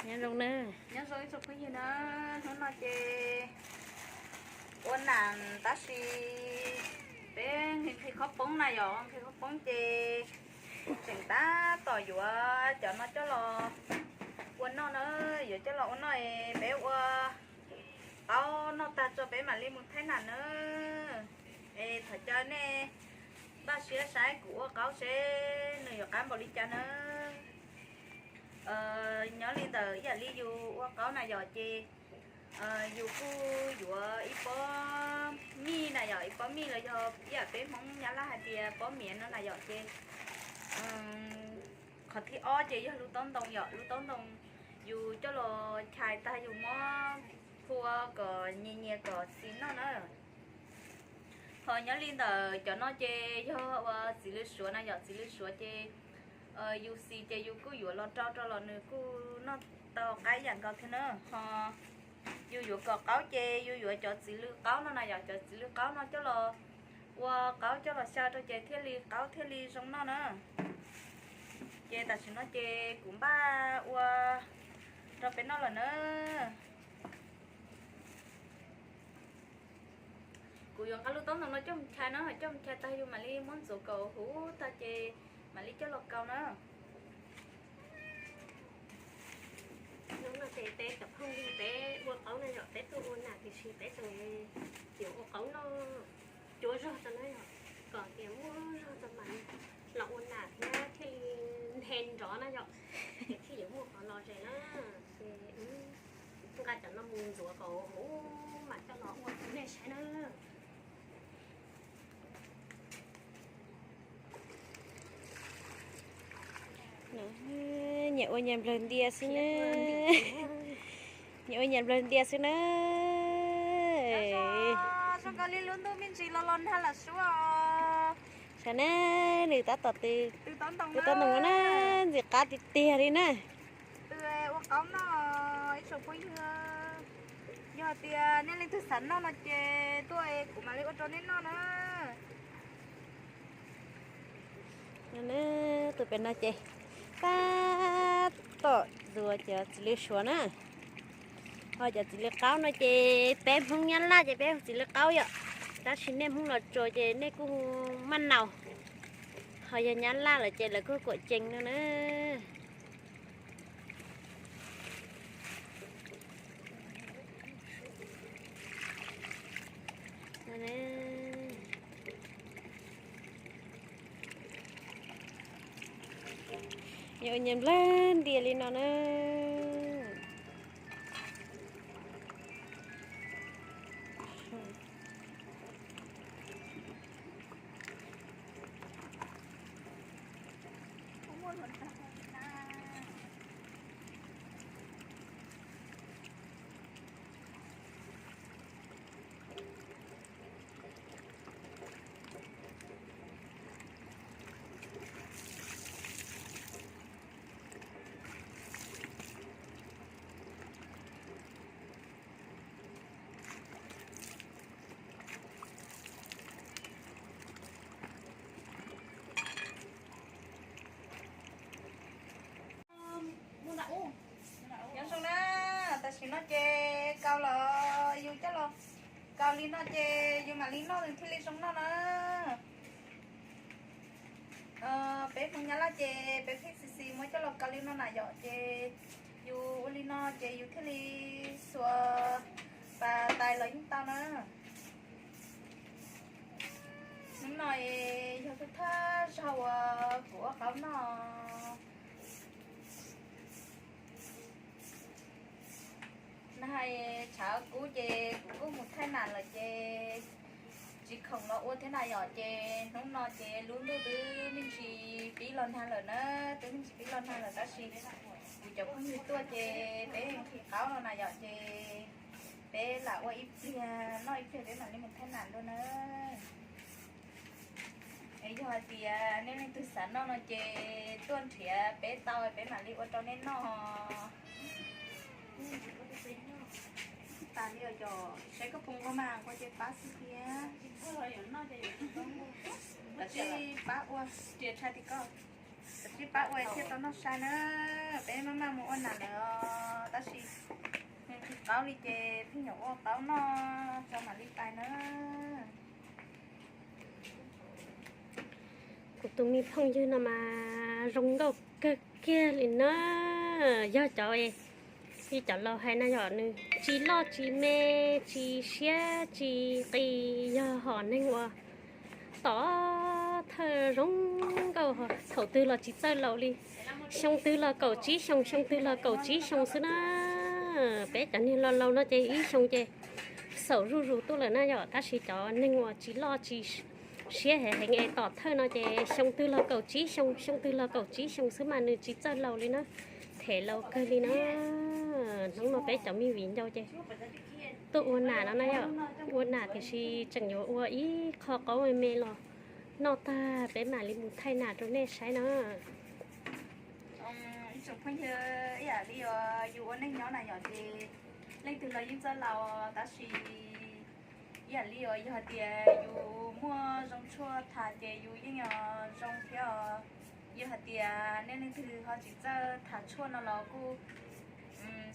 Nyob zoo na. Nyob zoo ib tsoom phooj ywg na, hnub no ces ua nam tab sis peb nqhis nqhis qhob poob na yom, nqhis qhob poob ces tseem tab tom yuav cov no coj los ua noj na, yuav coj los ua noj es peb ua qaub noj tag tso peb mam li mus thaij nam na. Es thov caw nej npaj siab saib kuv ua qaub seb nws yuav qab npaum li cas na. Nyob li ntawd ib yam li yus ua qaub na yom ces yus kuj yuav ib pob mij na yom, ib pob mij los yog ib yam peb Hmoob Nyab Laj hais tias pob miav no na yom ces qhov thib ob ces yog lub taub ntoo yom, lub taub ntoo yus coj los chais tag yus muab phua kom nyias nyias kom xis noj na. Ho nyob li ntawd cov no ces yog ua txiv lws suav na yom, txiv lws suav ces yus xis ces yus kuj yuav los rau rau los nws kuj noj tau qaib ib yam nkaus thiab na. Ho yus yuav kom qaub ces yus yuav cov txiv lws qaub no na yom, cov txiv lws qaub no coj los ua qaub coj los xyaw rau ces thiaj li qaub thiaj li zoo noj na. Ces tam sim no ces kuv npaj ua rau peb noj lawm na. Kuv yuav nqa lub taub ntoo no coj mus chais na, coj mus chais tag yus mam li muab ntxuav kom huv tag ces mam li coj los kaus na. Hnub no ces peb cov phooj ywg peb ua qaub na yom, peb tuaj ua nam tiam sis peb tseem yuav ua qaub noj cuab zog rau na yom, kom tias muaj zog rau mas los ua nam thiab thiaj li nthe nrov na yom, ces thiaj yuav muaj qhov lom zem na. Ces nqa cov no mus ntxuav kom huv mam coj los ua rau nej saib na. Nyias ua nyias nplawg ntia xwb na. Nyias ua nyias nplawg ntia xwb na. Zoo nkaus li lub ntuj me ntsis los los nag lawm suab. Saib na, nws tab tom tw, tw taub ntoo na, ntxim qab tiag tiag li na. Tw ua qaub noj ib tsoom phooj ywg, yog hais tias nej leej twg xav noj no ces tuaj kuv mam li ua rau nej noj na. Tus pem no ces tab tom ntxuav cov txiv lws suav na. Ho cov txiv lws qaub no ces peb Hmoob Nyab Laj ces peb hu txiv lws qaub yom, tab sis nej Hmoob Los Tsuas ces nej kuj hu maj naus, ho yog Nyab Laj lawm ces lawv kuj kuam cees no na. Nyias ua nyias nplawg ntia li no na. Nyob zoo na, tam sim no ces kaus los yus coj los kaus li no ces yus mam li noj nws thiaj li zoo noj na. Peb Hmoob Nyab Laj ces peb pheej xis xis muab coj los kaus li no na yom, ces yus ua li no ces yus thiaj li xuas pas tais los yeej tau na. Hnub no yog thawj thawj zaug uas kuv ua qaub noj. Nag hais tshav kub ces kuv kuj mus thaij nam lawm ces tsis khoom los ua thiab na yom, ces hnub no ces lub ntuj twb me ntsis pib los nag lawm na, twb me ntsis pib los nag lawm tab sis kuv cov phooj ywg tuaj ces peb nqhis qaub no na yom, ces peb lam ua ib pliag noj ib pliag peb mam li mus thaij nam dua na. Es yog hais tias nej leej twg xav noj no ces tuaj nrhiav peb tau peb mam li ua rau nej noj. Tas li os, saib koj puas nquag mas nquag ces pab xwb thiab. Pab ua riam tshaj tim koj. Kav tsij pab ua thiaj tau noj sai na. Peb maj maj mus ua nas lawm os, tab sis nws tsis qaub li ces pheej yuav ua qaub noj tso mam li pais na. Kuv tus me phooj ywg no mas zoo nkauj kawg kiag li na. Yog cov, li cov laus hais na yom, nws tsis loj tsis me, tsis siab tsis qis, yog hom neeg uas tom thawj zoo nkauj, thaum twg los tsis txawj laus li. Xyoo twg los kaum tsib xyoo, xyoo twg los kaum tsib xyoo xwb na. Peb cov niag laus laus no ces ib xyoo ces xaum zuj zus tuaj lawm na yom, tab sis cov neeg uas tsis loj tsis siab heev heev es tom thawj no ces xyoo twg los kaum tsib xyoo, xyoo twg los kaum tsib xyoo xwb mas nws tsis txawj laus li na. Them laus kawg li na. Hnub no peb cov me viv ncaus ces tuaj ua nas no na yom. Ua nas tiam sis tseem yuav ua ib qho qaub me me los noj tag peb mam li mus thaij nas rau nej saib na. Ib tsoom phooj ywg, ib yam li uas yus ua neej nyob na yom ces leej twg los yeej txawj laus, tab sis ib yam li uas yog hais tias yus muaj zoo tshuaj tham ces yus yeej yuav zoo thiab os. Yog hais tias nej leej twg ho tsis txawj tham tshuaj no los kuj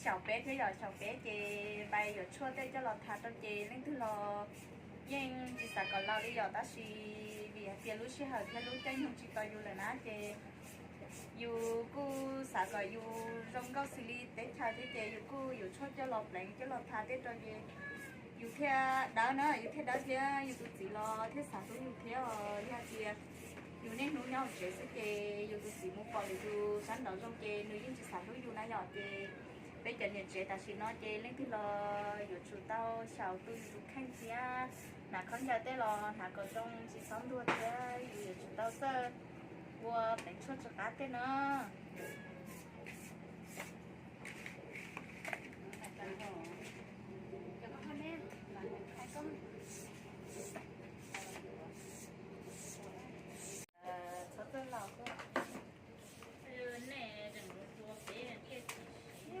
xyaum peb thiab yom, xyaum peb ces pais yuav tshuaj tej coj los tham rau ces leej twg los yeej tsis xav kom laus li yom, tab sis vim hais tias lub sij hawm thiab lub caij nyoog tsis tos yus lawm na ces yus kuj xav kom yus zoo nkauj xws li teb chaws thiab ces yus kuj yuav tshuaj coj los pleev coj los tham tej rau ces yus thiaj dawb na, yus thiaj dawb thiab yus tus txiv los thiaj xav hlub yus thiab os. Yog tias yus niaj hnub nyob hauv tsev xwb ces yus tus txiv mus pom lwm tus sab nraud zoo ces nws yeej tsis xav hlub yus na yom, ces peb cov niam tsev tam sim no ces leej twg los yuav tsum tau xyaum tu yus tus kheej thiab hnav khaub ncaws tej los hnav kom zoo tsis txhob ntuag thiab yus yuav tsum tau txawj ua pleev tshuaj tsis qab tej na.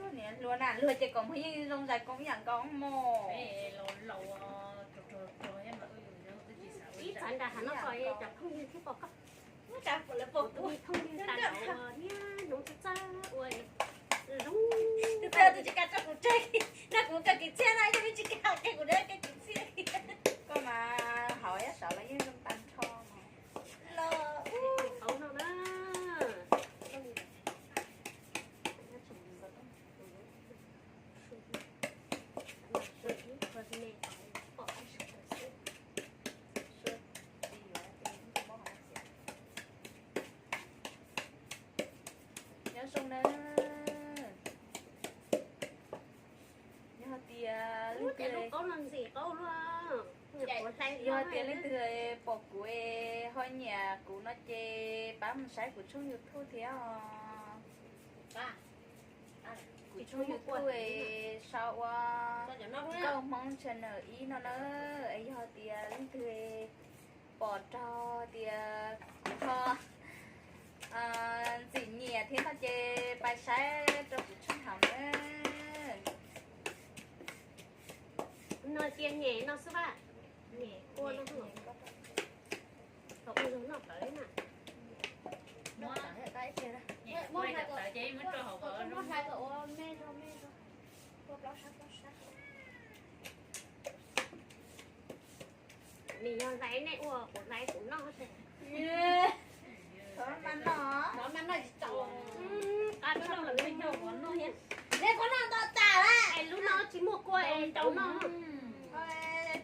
Luag na, luag na, luag ces kom muag yeej zoo zais koob yam nkaus mog. Ib tsam nram hav no kom cov phooj ywg thiab pom koj. Tus me phooj ywg tas los niaj hnub txawj txawj ua zoo. Tus tsis kam tso kuv tseg, no kuv kawg kwv txhiaj na, yog vim tsis kam tseg kuv, kuv kawg kwv txhiaj. Koj mas hauv yaj saud los yeej zoo tag nrho los. Qauv no na. Nyob zoo na. Yog hais tias leej twg, yog hais tias leej twg pom kuv es ho nyiam kuv no ces pab mus saib kuv tshooj YouTube thiab os. Kuv tshooj YouTube es sau ua Nkauj Hmoob channel ib no na. Es yog hais tias leej twg pom raug tias kuv ho ntxim nyiam thiab no ces pais saib rau kuv tshooj hauv na. No cia nyem no xwb vaj. Nyem ua no, thaum ua zoo noj tawv na. Muab hlais kom ua me rau me rau, ua plaub sab plaub sab. Nws yog hlais nej ua, kuv hlais kuv noj. Thov maj noj, thov maj noj tsis tau. Qab lub no los noj, noj thiab. Neb qhuav noj ntau tas lawm. Es lub no tsis muaj kua es tau noj.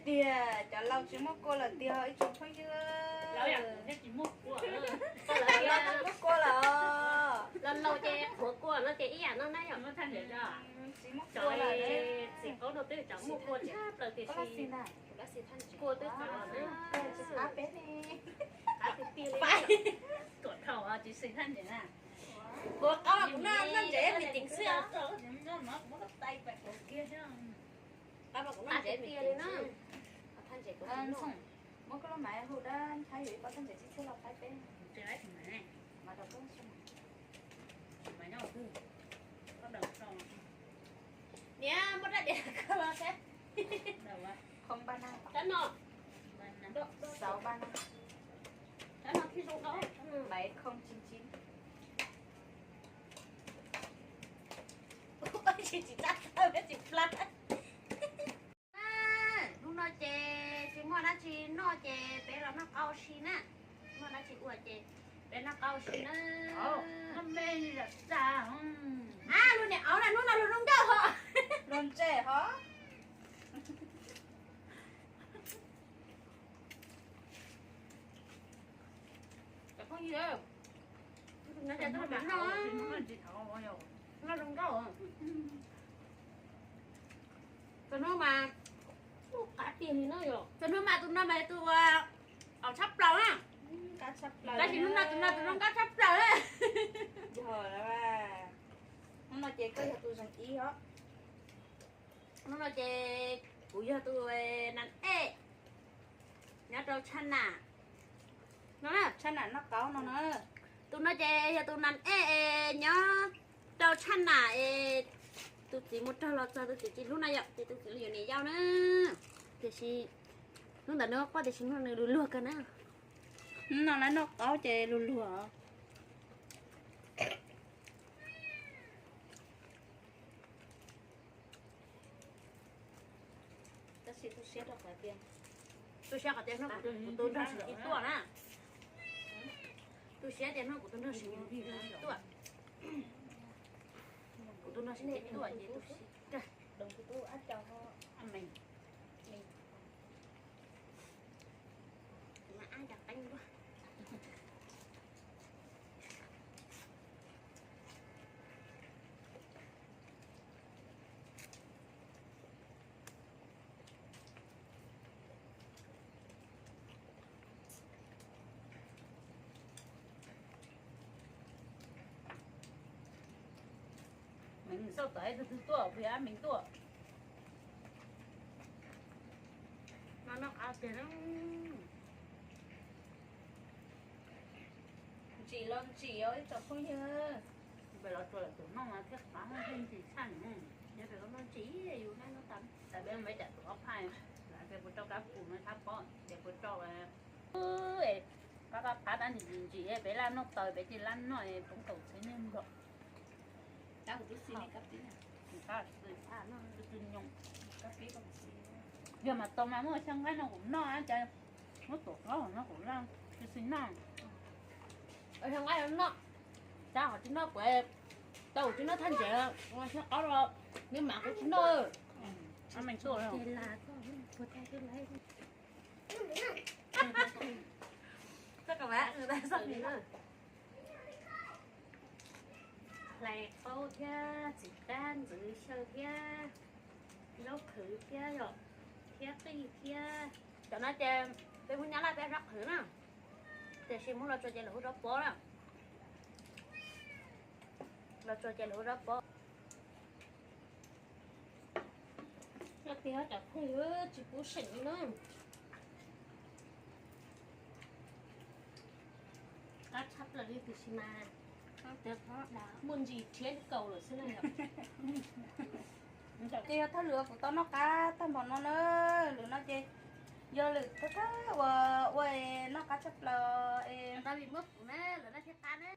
Tiag, cov laus tsis muaj kua lawm tiag ib tsoom phooj ywg. Cov laus tsis muaj kua lawm. Laus laus ces qhuav kua no ces ib yam no na yom. Tsis muaj kua lawm. Txiv qaub no twb cov muaj kua tshaj plaws tiam sis kua twb qhuav lawm na. Qab peb ne. Qab tiag tiag li. Tuam dhau tsis xws thaj ntseg na. Kuv qab mas kuv noj thaj ntseg me tim xwb. Qab mas kuv noj ntseg me tim xwb. Muab koj lub mav hu dab ntxhab yuav ib pob thaj ntseg tsib txhiab los faib peb. Niam, muab rab diav koj los saib. Không ba năm. Sáu ba năm. Bảy không chín chín. Tsis txaj tawg peb tsis plab. Hnub no ces tsis muaj dab tsi noj ces peb los noj qaub ua si na. Muaj dab tsi ua ces peb noj qaub ua si na. Lub niam auv na, hnub no luag zoo nkauj hos. Luag ntse hos. Phooj ywg, noj zoo nkauj. Tus no mas, tus no mas tus no mas tus aum tshaj plaws na. Tab sis hnub no tus no tus zoo nkauj tshaj plaws. Hnub no ces koj yog tus zeem ib os. Hnub no ces kuv yog tus nas ej nyob rau Tshaj Nam no na, Tshaj Nam noj qaub no na. Tus no ces yog tus nas ej es nyob rau Tshaj Nam es tus txiv mus raug los txog tus txiv tsis hlub na yom, ces tus txiv li yuav niam yau na. Tiam sis hnub ntawd nws quaj tiam sis hnub no nws luag luag kawg na. Hnub no lawv noj qaub ces luag luag. Tab sis tu siab rau qhov tias, tu siab qhov tias hnub kuv tus nraug Sim Ci tuaj na. Tu siab tias hnub kuv tus nraug Sim Ci tuaj. Kuv tus nraug Sim Ci tuaj ces tu siab. Meem xauj tom ib tug twg tuaj, pheej ab meem tuaj. No noj qab tiag na. Ntsim los ntsim os ib tsoom phooj ywg. Peb los tsuas lawm tus noj mas thiab qab thiab ntsim tshaj nws. Nyob pem los noj ntsim yus noj tas. Tas peb me cas tus ob phaj, peb puas rau kab pum no thab pob ces puas rau. Qab qab qab tab ntsim ntsim peb laj noj taws peb cia laj noj poob taus txheeb niag nplog. Yog mas tau mas muab xyaw nqaij no kuv noj cas, muab tuam qaub no kuv laj tsis xis noj. Xyaw nqaij no noj, cas qhov tsis noj kuv tau tsis noj thaj ntsev, xyaw qaub los nws mas kuv tsis noj. Hlais qaub thiab txiv qab ntxwv xyaw thiab zaub qhwv thiab yom, thiab qij thiab. Cov no ces peb Hmoob Nyab Laj peb sab qhwv na, tiam sis Hmoob Los Tsuas ces lawv hu zaub pob na. Los Tsuas ces lawv hu zaub pob. Cov phooj ywg tsis pub seem li na. Qab tshaj plaws li tiam sis mas muaj ntsis rhiab kaus lawm xwb na yom. Ces yog thawj lwm kuv tau noj qab tag npaum no na, lwm no ces yog lwm thawj thawj uas ua noj qab tshaj plaws es tau vim muab kuv na, lawv noj thiab qab na.